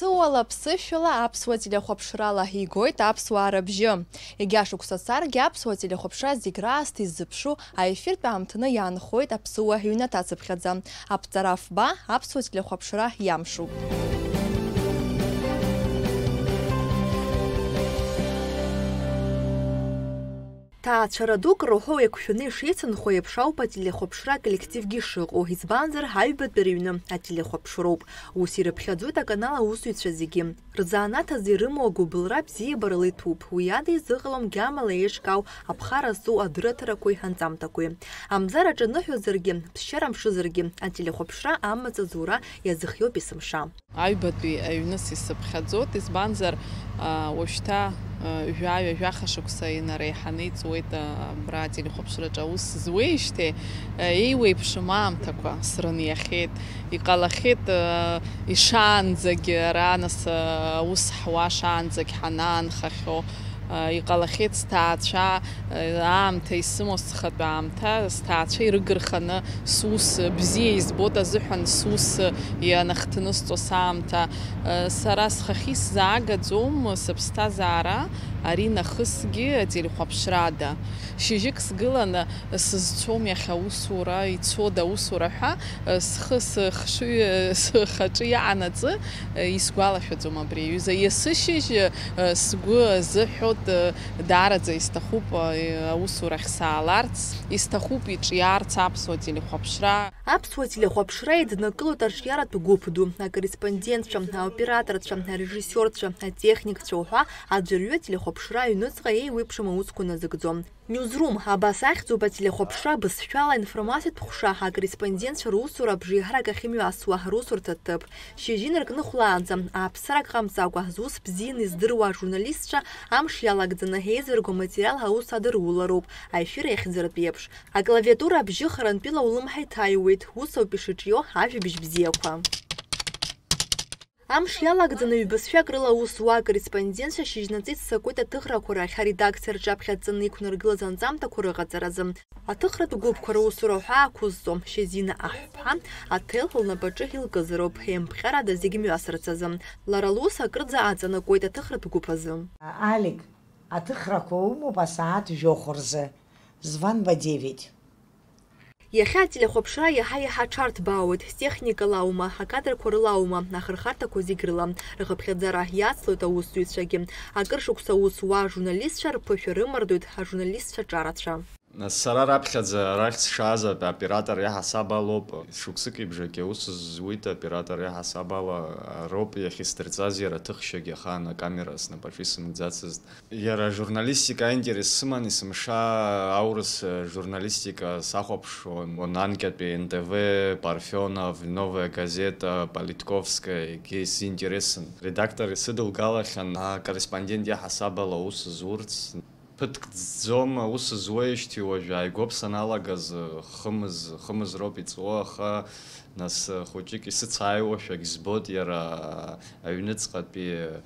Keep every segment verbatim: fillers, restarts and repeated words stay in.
Ԥсыуала, ԥсышәала, аԥсуа телехәаԥшрала игоит аԥсуаа рыбжьы. Егьа шықәса царгьы аԥсуа телехәаԥшра зегь раасҭа иззыԥшу аефиртә аамҭаны иаанхоит аԥсуа ҩнаҭацыԥхьаӡа. Аԥҵара фба аԥсуа телехәаԥшра иамшуп. Ҭаацәара дук рҳәо еиқәшәаны ишеицынхо еиԥш ауп ателехәаԥшра аколлективгьы шыҟоу, избанзар, аҩбатәи рыҩны ателехәаԥшроуп. Ус ирыԥхьаӡоит аканал аусзуҩцәа зегьы. Рзанааҭ азы ирымоу агәыбылра абзиабарала иҭәуп, уи ада изыҟалом гьамала еиҿкаау аԥхара зҵоу адырраҭарақәеи анҵамҭақәеи. Амзар аҿы ныҳәозаргьы, ԥсшьара мшызаргьы, ателехәаԥшра амаҵ азура иазыхиоуп есымша. Аҩбатәи аҩныс исыԥхьаӡоит, избанзар, а, уажәшьҭа, а, жәаҩа-жәаха шықәса инареиҳаны иҵуеит, а, абра ателехәаԥшраҿы аус зуеижьҭеи, а, еиуеиԥшым аамҭақәа срыниахьеит. Иҟалахьеит, а, ишаанӡагь, ара нас, а, аус ҳуа шаанӡагь ҳанаанхахьоу, а, иҟалахьеит сҭаацәа, а, аамҭа исымоу схатәы аамҭа, сҭаацәа ирыгырханы сус бзиа избоит азыҳәан сус ианахҭнысҵо саамҭа. Сара схахьы исзаагаӡом сыԥсҭазаара ари нахысгьы ателехәаԥшрада. Шьыжьык сгыланы сызцом иахьа аусура, ицода аусура ҳәа, схы сыхшыҩ, схаҿы иаҟанаҵы исгәалашәаӡом абри аҩыза. Есышьыжь сгәы азыҳәоит, даараӡа исҭахуп аусурахь сааларц, исҭахуп иҿиарц аԥсуа телехәаԥшра. Аԥсуа телехәаԥшра еиднакылоит арҿиаратә гәыԥ ду, акорреспондентцәа, аоператорцәа, арежиссиорцәа, атехникцәа уҳәа аӡәырҩы ателехәаԥшра аҩныҵҟа еиуеиԥшым аусқәа назыгӡом. Newsroom, абас ахьӡуп ателехәаԥшра бызшәала аинформациатә ҟәша, акорреспондентцәа русура абжеиҳарак ахьымҩасуа, русурҭа ҭыԥ. Шьыжьы инаркныхәлаанӡа, ааԥсарак ҟамҵакәа, зус бзианы издыруа ажурналистцәа амш иалагӡаны еизырго аматериал аус адырулароуп, аефир иахьӡаратәы еиԥш. Аклавиатура абжьы харантәила улымҳа иҭаҩуеит, ус ауп ишыҿио ажәабжь бзиақәа. Амш иалагӡаны ҩбызшәак рыла аус зуа акорреспондентцәа шьыжьнаҵы иццакуеит аҭыхрақәа рахь, аредакциа рҿаԥхьа дҵаны иқәнаргылаз анҵамҭақәа рыҟаҵаразы. Аҭыхратә гәыԥқәа русура ҳәа ақәызҵо, Шьазина Аҳәԥҳа аҭел лнапаҿы илкызароуп, еимԥҟьарада зегь мҩасырц азы. Лара лус акырӡа аҵанакуеит аҭыхратә гәыԥ азы. Алик, аҭыхрақәа умоуп асааҭ жәохә рзы, зван ба девять. Иахьа ателехәаԥшра иаҳа-иаҳа аҽарҭбаауеит, техникала аума, акадрқәа рыла аума, ахырхарҭақәа зегь рыла. Рхыԥхьаӡара иацлоит аусзуҩцәагьы. Акыр шықәса аус зуа ажурналистцәа рԥышәа рымардоит ажурналистцәа ҿарацәа. Сара раԥхьаӡа арахь сшааз аоператор иаҳасаб алоуп. Шықәсыки бжаки аус зуит аоператор иаҳасаб ала, ароуп иахьысдырҵаз иара аҭыхшьагьы ахаан акамера снапаҿы исымгӡацызт. Иара ажурналистика аинтерес сыман, есымша аурыс, э, журналистика сахәаԥшуан, анкьатәи Н Т В, Парфенов, Новая газета, Политковская, егьи сзинтересын. Редактор исыдылгалахьан, акорреспондент иаҳасаб ала аус зурц. Ԥыҭк ӡӡом аус зуеижьҭеи уажә, ааигәоуп саналагаз, хымыз, хымыз роуп иҵуа, аха, нас, хәыҷык исыцааиуашәагь збоит иара аҩныҵҟатәи.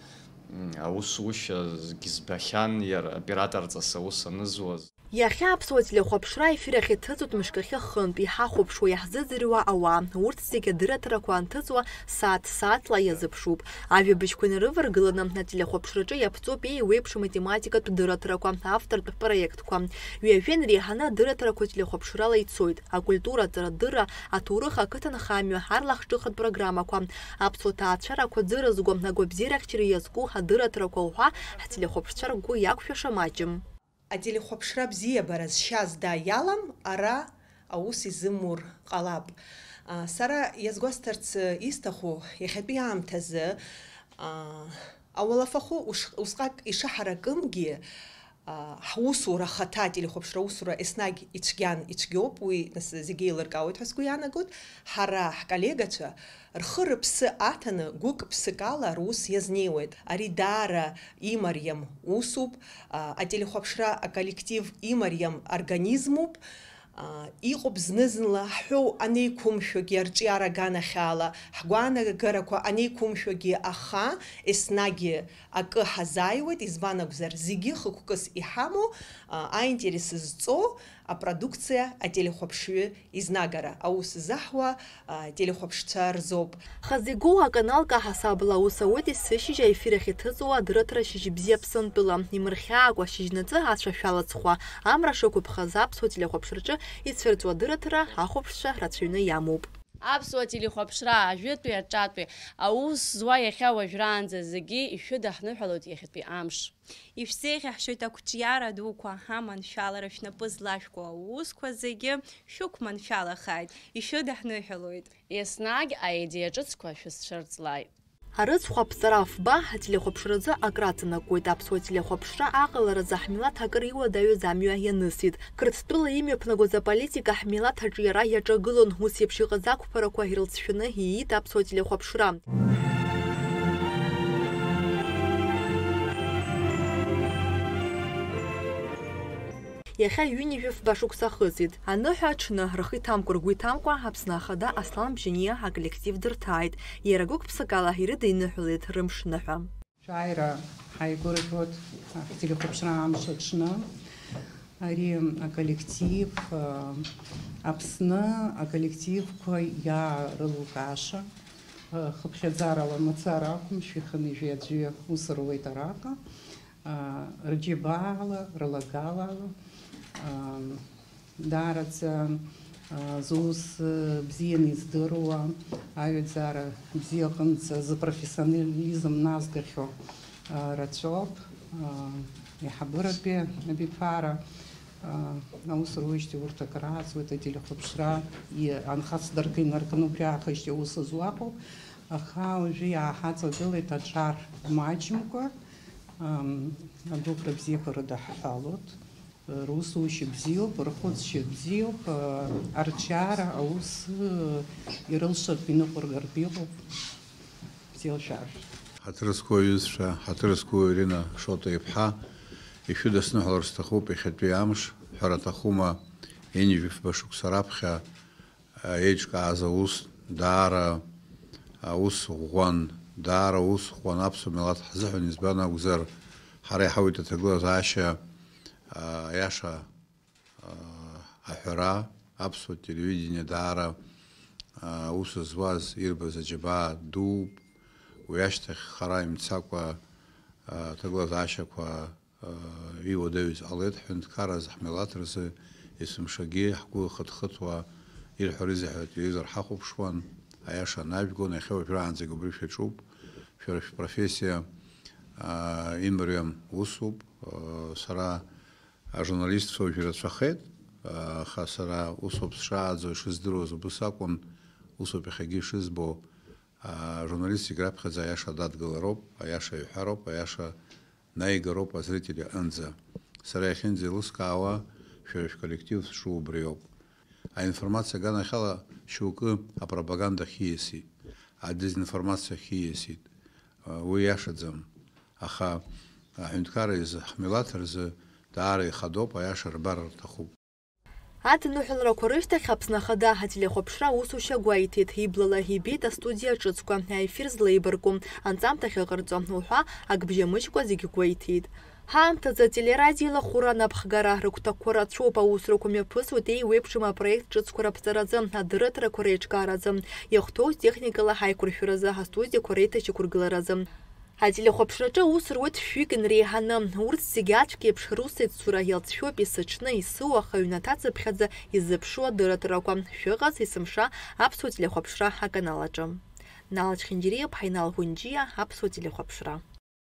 М, аусушьагь збахьан иара, операторҵас аус анызуаз. Иахьа аԥсуа телехәаԥшра аефир ахь иҭыҵуеит мышкахьы хынтә, иҳахәаԥшуа, иаҳзыӡырҩуа ауаа, урҭ зегьы адырраҭарақәа анҭыҵуа сааҭ-сааҭла иазыԥшуп. Ажәабжьқәа инарываргыланы, ателехәаԥшраҿы иаԥҵоуп еиуеиԥшым атематикатә дырраҭарақәа, автортә проектқәа. Ҩажәа инреиҳаны адырраҭарақәа телехәаԥшрала ицоит, акультура, аҵарадырра, аҭоурых, ақыҭанхамҩа, арлахҿыхратә программақәа, аԥсуа ҭаацәарақәа ӡырызго, агәабзиарахьчара иазку адырраҭарақәа уҳәа ҳтелехәаԥшцәа ргәы иақәшәаша маҷым. Ателехәаԥшра бзиабара зшьаз дааиалам, ара аус изымур ҟалап. А, сара иазгәасҭарц исҭаху, иахьатәи аамҭазы, а, ауалафахәы уш-, усҟак ишаҳаракымгьы, Ҳусура ахаҭа, ателехәаԥшра аусура еснагь ицәгьан, ицәгьоуп, уи нас зегьы еилыркаауеит ҳәа сгәы иаанагоит. Ҳара ҳколлегацәа рхы-рыԥсы аҭаны, гәык-ԥсык ала рус иазнеиуеит. Ари даара имариам усуп, а, ателехәаԥшра аколлектив имариам организмуп. А, иҟоуп зны-зынла ҳҳәоу анеиқәымшәогьы, арҿиара аганахьала ҳгәаанагарақәа анеиқәымшәогьы, аха еснагь акы ҳазааиуеит, избан акәзар, зегьы хықәкыс иҳамоу, а, аинтерес зҵоу, Апродукциа ателехәаԥшҩы изнагара аус заҳуа ателехәаԥшцәа рзоуп. Хазы игоу аканалк аҳасабала аус ауеит есышьыжь аефир ахь иҭыҵуа адырраҭара Шьыжьбзиа Аԥсынтәыла. Имырхьаакәа шьыжьнаҵы ацәа шәалаҵхәа, амра шықәыԥхаз аԥсуа телехәаԥшраҿы ицәырҵуа адырраҭара ахәаԥшцәа рацәаҩны иамоуп. Аԥсуа телехәаԥшра ажәытәи аҿатәи аус зуа иахьа уажәраанӡа зегьы ишәыдаҳныҳәалоит иахьатәи амш. Ишәзеиӷьаҳшьоит ақәҿиара дуқәа, аманшәалара шәнапы злашәкуа аусқәа зегьы шәықәманшәалахааит, ишәыдаҳныҳәалоит. Еснагь аидеиа ҿыцқәа шәызцәырҵлааит. Арыцхә аԥҵара афба ателехәаԥшразы акраҵанакуеит. Аԥсуа телехәаԥшра аҟаларазы ҳмилаҭ акыр иуадаҩыз амҩа ианысит. Қырҭтәыла имҩаԥнагоз аполитика ҳмилаҭ аҿиара иаҿагылон, ус еиԥш иҟаз ақәԥарақәа ирылҵшәаны ииит аԥсуа телехәаԥшра. Иахьа ҩынҩажәи фба шықәса ахыҵит. Аныҳәа аҽны, рхы иҭамкәа, ргәы иҭамкәа, Аԥсны Ахада Аслан Бжьаниа аколлектив дырҭааит. Иара гәык-ԥсыкала ирыдиныҳәалеит рымшныҳәа. Шәааира ҳаигәырӷьоит ҳтелехәаԥшра амш аҽны. Ари аколлектив, Аԥсны аколлективқәа иаарылукааша, хыԥхьаӡарала мацара акәым, шәи хынҩажәи аӡәы ус руеит араҟа. Рџьабаала, рылагалала, даараӡа зус бзианы издыруа, аҩаӡара бзиа аҟынӡа зыпрофессионализм назгахьоу рацәоуп. Еиҳабыратәи абиԥара аус руижьҭеи урҭ акрааҵуеит, ателехәаԥшра анхацдыркы инаркны убри аахижьҭеи аус зуа ыҟоуп. Аха уажәы иааҳаҵагылеит аҿар маҷымкәа. Агәыӷра бзиақәа рыдаҳҳәалоит, русушьа бзиоуп, рхәыцшьа бзиоуп, арҿиара аус ирылшартә иныҟәыргартә иҟоуп. Бзиала шәааршә. Ҳаҭыр зқәу аҩызцәа, ҳаҭыр зқәу Ирина Шота иԥҳа, ишәыдысныҳәалар сҭахуп иахьатәи амш, ҳәара аҭахума, ҩынҩажәи фба шықәса раԥхьа еиҿкааз аус, даара аус ӷәӷәан, даара аус ӷәӷәан аԥсуа милаҭ ҳзыҳәан, избан акәзар, ҳара иҳауеит аҭагылазаашьа аиаша аҳәара, аԥсуа телевидение даара аус зуаз, ирбаз аџьабаа дууп, уи ашьҭахь хара имцакәа аҭагылазаашьақәа иуадаҩыз ҟалеит, ҳҳәынҭқарразы, ҳмилаҭ рзы есымшагьы ҳгәы хыҭхыҭуа, ирҳәарызеи ҳәа ателевизор ҳахәаԥшуан, аиаша анажәгон, иахьа уажәраанӡагь убри шәаҿуп, шәара шәпрофессиа имариам усуп, сара ажурналистцәа уажә ирацәахеит, аха сара усоуп сшааӡо, ишыздыруаз убыс акәын, усоуп иахьагьы ишызбо, ажурналист зегь раԥхьаӡа аиаша дадгылароуп, аиаша иҳәароуп, аиаша наигароуп азритель аҟынӡа. Сара иахьынӡеилыскаауа, шәара шәколлектив зҿу убриоуп. Аинформациа аганахьала шьоукы апропаганда хиасит, адезинформациа хиасит. Уи иашаӡам. Аха аҳәынҭқарра изы, ҳмилаҭ рзы даара ихадоуп, аиаша рбар рҭахуп. Адныҳәаларақәа рышьҭахь Аԥсны Ахада ателехәаԥшра аусушьа гәеиҭеит, иблала ибеит астудиа ҿыцқәа, аефир злеибарку, анҵамҭахь иҟарҵо уҳәа, акбжьамыжькәа зегь гәеиҭеит. Ҳаамҭазы ателерадиола хәыра анапхгара рыгәҭакқәа рацәоуп, аусурақәа мҩаԥысуеит еиуеиԥшым апроект ҿыцқәа раԥҵаразы, адырраҭарақәа реиҿкааразы, иахәҭоу техникала ҳаиқәыршәаразы, астудиақәа реиҭашьақәыргыларазы. Ателехәаԥшраҿы аус руеит шәҩык инреиҳаны. Урҭ зегьы ацәгьеиԥш русеицура иалҵшәоуп, есыҽны, есыуаха, ҩнаҭацыԥхьаӡа изыԥшу адырраҭарақәа. Шәыҟаз есымша аԥсуа телехәаԥшра аканал аҿы. Нал Чхинџьириа-ԥҳа Инал Гәынџьиа, аԥсуа телехәаԥшра.